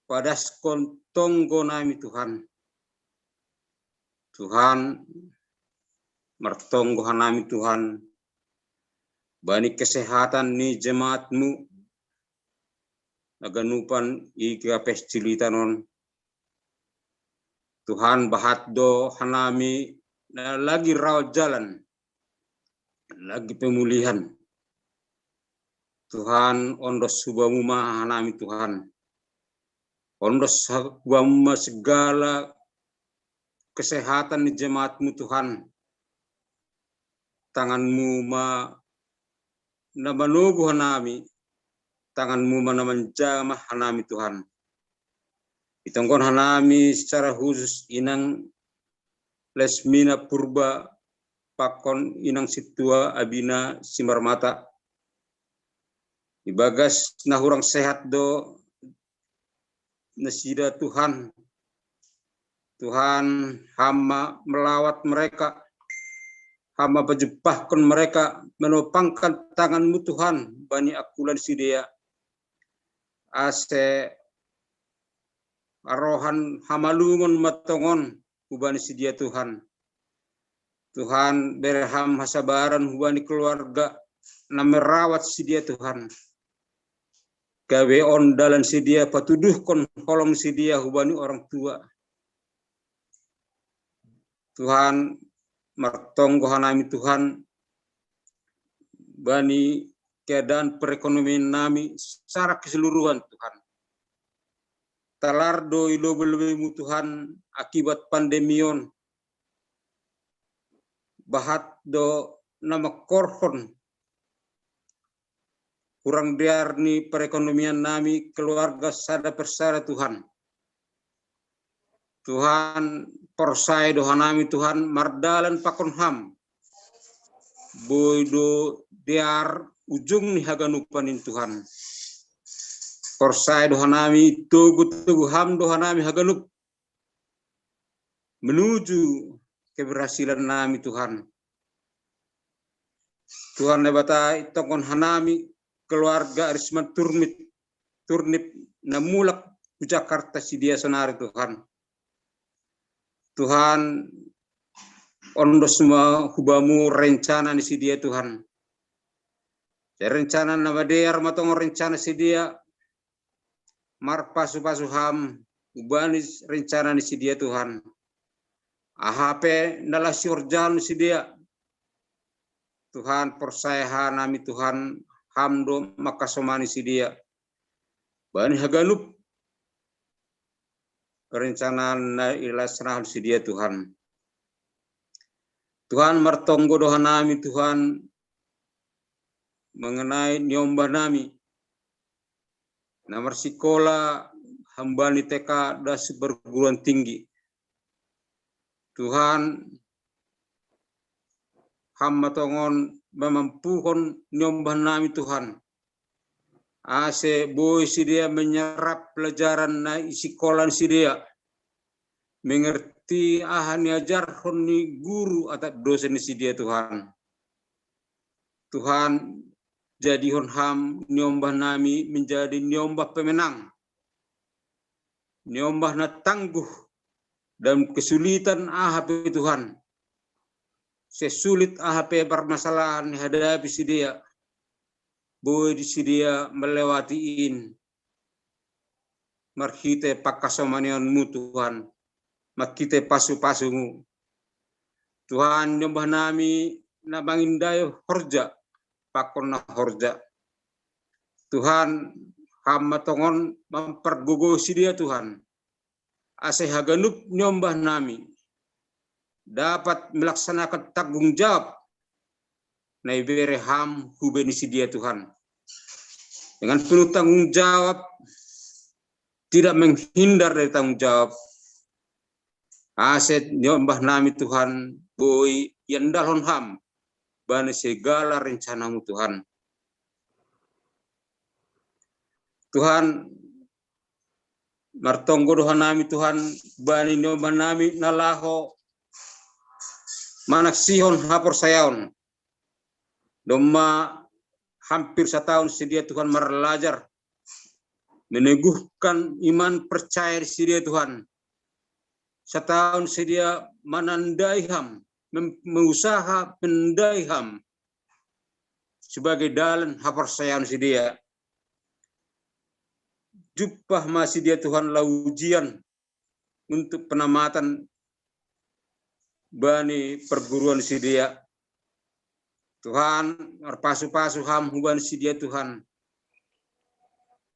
padaskon tonggo nami Tuhan. Tuhan, martonggo hanami Tuhan, bani kesehatan ni jemaatmu, na ganupan i gape cilitanon. Tuhan, bahat do hanami na lagi rawat jalan, lagi pemulihan. Tuhan, ondos hu Bamu ma hanami Tuhan. Ondos hu Bamu ma segala kesehatan ni jemaatmu Tuhan. Tanganmu ma na manogu hanami, tanganmu ma na manjama hanami Tuhan. Itonggon hanami secara khusus inang Lesmina Purba pakon inang sintua abina Simarmata. Ibagas na hurang sehat do nasida Tuhan. Tuhan, Ham ma melawat mereka, Ham ma pajumpahkon mereka, manopangkan tanganmu Tuhan, bani angkulan sidea. Ase roha ni hamalumon ma tongon hubani sidea Tuhan. Tuhan, bere Ham hasabaran hubani keluarga na merawat sidea Tuhan. Gabe on dalan sidea patuduhkon holong sidea hubani orang tua. Tuhan, martonggo hanami Tuhan, bani keadaan perekonomian nami secara keseluruhan Tuhan. Talar do i lobei-lobeimu Tuhan akibat pandemi on. Bahat do na mangkorhon hurang dear ni perekonomian nami keluarga sada persada Tuhan. Tuhan, porsaya do hanami Tuhan mardalan pakon Ham. Boi do dear ujung ni haganupan in Tuhan. Porsaya do hanami, togu-togu Ham do hanami haganup menuju keberhasilan nami Tuhan. Tuhan Naibata, itonggon hanami keluarga Risman Turnip, Turnip na mulak hu Jakarta sidea sonari Tuhan. Tuhan, ondos ma hu Bamu rencana ni sidea Tuhan. Rencana na madear ma tongon rencana sidea, marpasu-pasu ham hubani rencana ni si dia Tuhan. Aha pe na laho sihorjahon ni si dia, Tuhan, porsaya hanami Tuhan, ham do mangkasomani si dia bani haganup rencana na ilaksanaon si dia Tuhan. Tuhan, martonggo do hanami Tuhan mengenai niombah nami na marsikola hambani T K das perguruan tinggi. Tuhan, ham ma tongon mamampuhon niombah nami Tuhan, ase boi si dia menyerap pelajaran na isikola ni si dia, mengerti aha niajarhon ni guru atap dosen ni si dia Tuhan. Tuhan, jadihon ham niombah nami menjadi niombah pemenang, niombah na tangguh dalam kesulitan aha pe Tuhan, sesulit aha pe permasalahan hadapi si dia, boi di si dia melewati in marhite pangkasomanion-Mu Tuhan, marhite pasu-pasu-Mu. Tuhan, niombah nami na mangindai horja pakon na horja. Tuhan, ham ma tongon mampargogohi si dia Tuhan, ase haganup niombah nami dapat melaksanakan tanggung jawab na ibere ham hubani si dia Tuhan. Dengan penuh tanggung jawab, tidak menghindar dari tanggung jawab. Ase niombah nami Tuhan boi iandalhon ham bani segala rencana-Mu Tuhan. Tuhan, martonggo do hanami Tuhan bani niombah nami na laho manaksihon haporsayaon. Domma hampir sataon si dia Tuhan marlajar, meneguhkan iman percaya di si dia Tuhan. Sataon si dia manandai ham, mem- mengusaha menandai ham sebagai dalan haporsayaon si dia. Jumpah ma si dia Tuhan laho ujian untuk penamatan bani perguruan si dia. Tuhan, marpasu-pasu ham hubani si dia Tuhan,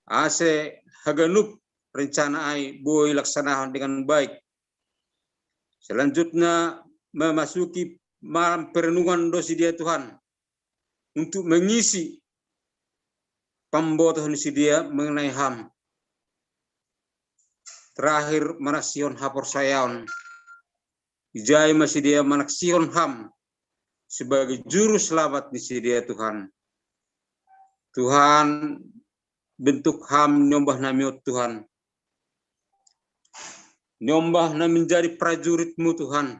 ase haganup rencana ai boi laksanahon dengan baik. Selanjutnya memasuki malam perenungan do si dia Tuhan untuk mengisi pambotoh ni si dia mengenai ham. Terakhir, manaksihon haporsayaon. Ijai ma si dia manaksihon ham sebagai juru selamat ni si dia Tuhan. Tuhan, bentuk ham niombah nami on Tuhan. Niombah na menjadi prajurit-Mu Tuhan.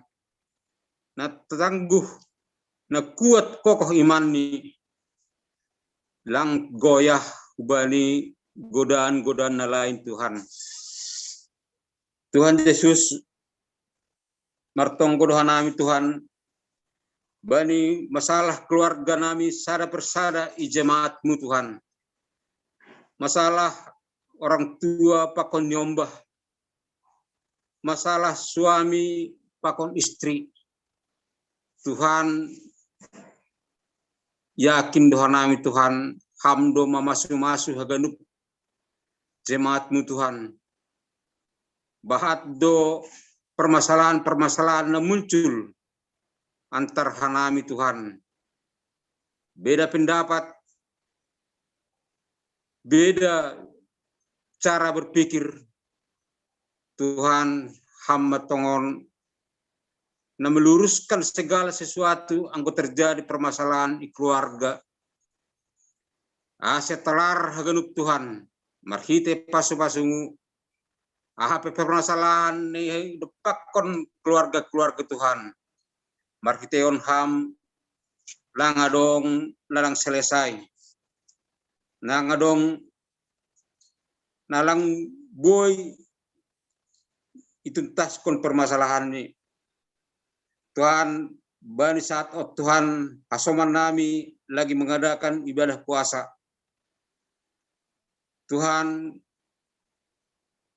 Na tangguh, na kuat kokoh imanni, lang goyah hubani godaan-godaan na lain Tuhan. Tuhan Jesus, martonggo do hanami Tuhan, bani masalah keluarga nami sada persada i jemaat-Mu Tuhan. Masalah orang tua pakon niombah, masalah suami pakon istri. Tuhan, yakin do hanami Tuhan, ham do mamasu-masu haganup jemaat-Mu Tuhan. Bahat do permasalahan-permasalahan na muncul antar hanami Tuhan. Beda pendapat, beda cara berpikir, Tuhan, ham ma tongon na meluruskan segala sesuatu anggo terjadi permasalahan i keluarga. Ase talar haganup Tuhan, marhite pasu-pasu-Mu, aha pe permasalahan na idompakkon keluarga-keluarga Tuhan, marhitehon ham lang adong na lang selesai, lang adong na lang boi ituntaskon permasalahan ni. Tuhan, bani saat on Tuhan, hasoman nami lagi mengadakan ibadah puasa. Tuhan,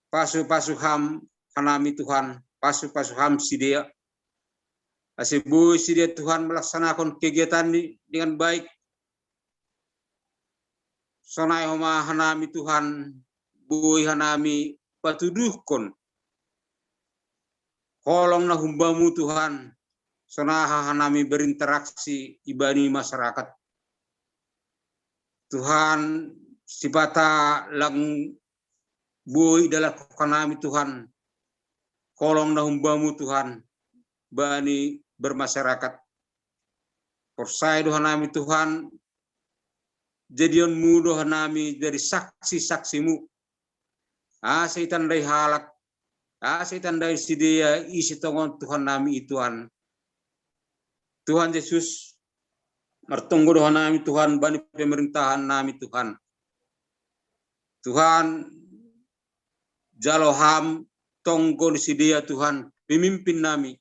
Pasu-pasu Ham hanami Tuhan, pasu-pasu Ham sidea. Ase boi sidea Tuhan melaksanakan kegiatan ini dengan baik. Sonai homa hanami Tuhan, boi hanami patuduhkon holong na humbamu Tuhan, sonaha hanami berinteraksi ibani masyarakat. Tuhan, sipata lang boi dalan hanami Tuhan, holong na humbamu Tuhan, bani bermasyarakat. Porsaya do hanami Tuhan, jadionmu do hanami jadi saksi-saksimu. Ase itandai halak, ase itandai sidea ise tongon Tuhan nami i Tuhan. Tuhan Yesus, martonggo do hanami Tuhan, bani pemerintahan nami Tuhan. Tuhan, jalo Ham tonggo ni sidea Tuhan, pemimpin nami.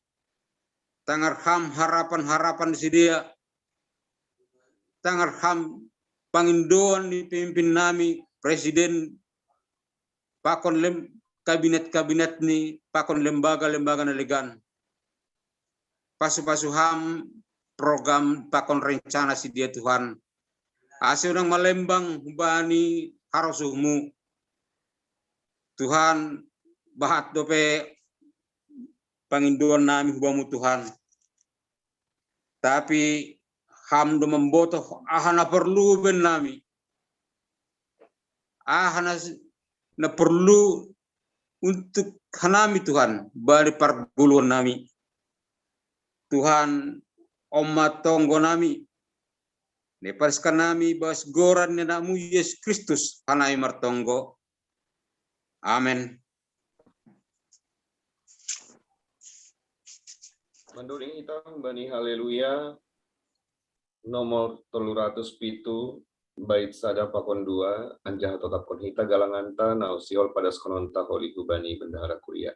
Tangar Ham harapan-harapan sidea. Tangar Ham pangindoan ni pemimpin nami, presiden, pakon lem-, kabinet-kabinet ni, pakon lembaga-lembaga na legan. Pasu-pasu Ham program pakon rencana sidea Tuhan. Ase unang malembang hubani harosuhmu. Tuhan, bahat dope pangindoan nami hubamu Tuhan. Tapi Ham do mambotoh aha na porlu bennami. Aha na, na porlu untuk hanami Tuhan, bani pargoluan nami. Tuhan, on ma tonggo nami. Nepariskan nami bas goran ni Anakmu Yesus Kristus hanami martonggo. Amen. Manduring ita bani Haleluya nomor tolu ratus pitu, bait sada pakon dua, anjaha totapkon hita galanganta na usiol padaskononta holi hubani bendahara kuria.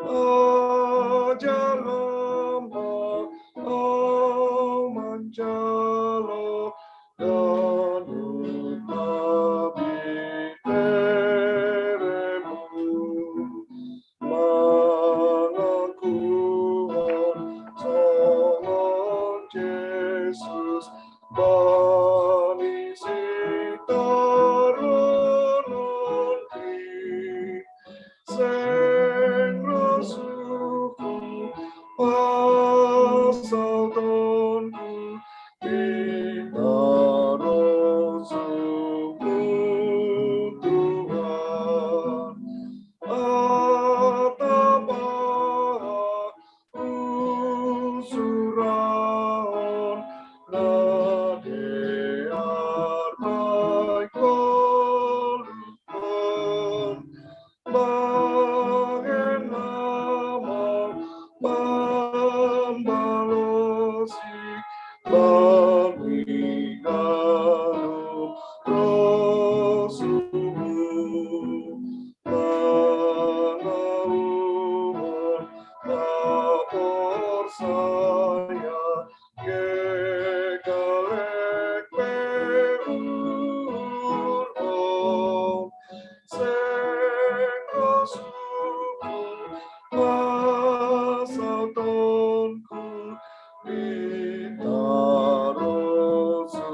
Aja lama au manjalo dan utapi teremu mangakuan songon Jesus bani sitaronon i. Seng rosuhku pasal tonku, ita rosuhmu Tuhan. Atap aha usuraon na dear baik boluhon. Bahen ma pambalosi bani haganup rosuhmu, mangaluhon na porsaya. Ngegalek pe uhurhon, seng rosuhku pasal tonku, ita rosuhmu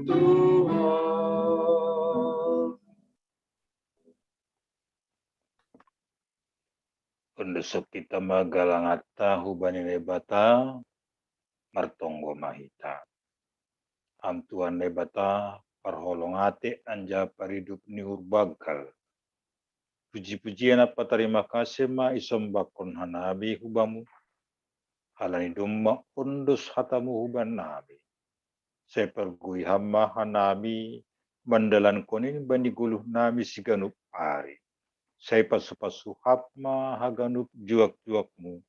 Tuhan. Undusuk hita ma galanganta hubani Naibata, martonggo ma hita. Ham Tuhan Naibata, parholong atei anjaha paridup ni uhur banggal. Puji-pujian ampa tarima kasih ma isombahkon hanami hu Bamu, halani domma ondos hatamu hubannami. Sai pargui Ham ma hanami mandalankon in bani goluhnami siganup ari. Sai pasu-pasu ham ma haganup juak-juakmu,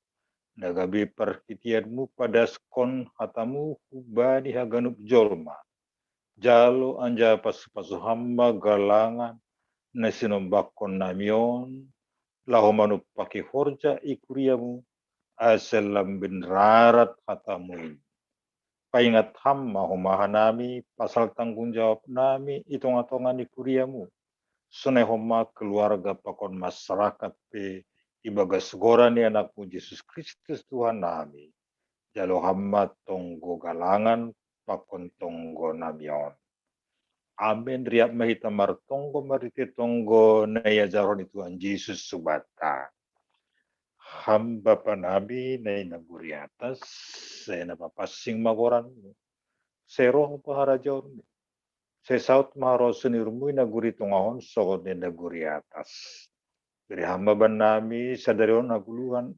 na gabe parhiteanmu padaskon hatamu hubani haganup jolma. Jalo anjaha pasu-pasu ham ma galangan na sinombahkon nami on, laho manumpaki horja i kuriamu, ase lambin rarat hatamu in. Paingat ham ma homa hanami pasal tanggung jawab nami i tongah-tongah ni kuriamu. Sonai homa keluarga pakon masyarakat pe ibagas goran ni anakmu Jesus Kristus Tuhan nami. Jalo ham ma tonggo galangan pakon tonggo nami on. Amen. Riap ma hita martonggo marhite tonggo na iajarhon ni Tuhan Jesus hubanta. Ham Bapa nami na i nagori atas, sai na papansing ma goranmu. Sai roh ma harajaonmu. Sai saut ma harosuhon ni uhurmu i nagori tongah on songon na i nagori atas. Bere ham ma bannami sadari on hagoluhan.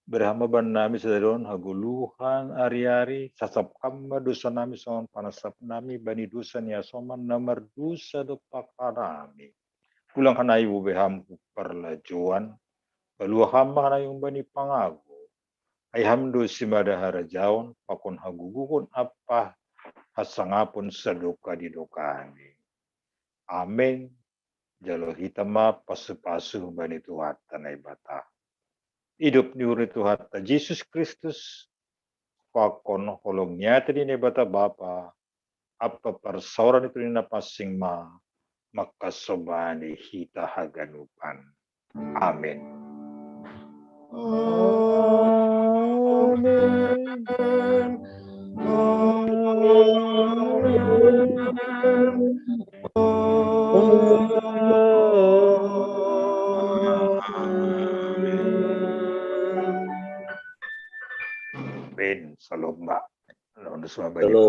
Bere ham ma bannami sadari on hagoluhan ari-ari, sasap ham ma dosa nami songon panansap nami bani dosa ni hasoman na mardosa dompak hanami. Unang hanami bobe ham hu parlajouan, palua ham ma hanami humbani pangago. Ai ham do simada harajaon, pakon hagogoon ampa hasangapon sadokah ni dokahni. Amen. Jalo hita ma pasu-pasu bani Tuhanta Naibata. Idop ni uhur ni Tuhanta Jesus Kristus, pakon holong ni ate ni Naibata Bapa, ampa parsaoran ni Tondi Napansing ma, mangkasobani hita haganupan. Amen. Amen. Amen. Amen. Shalom, Pak. Shalom, Pak. Shalom,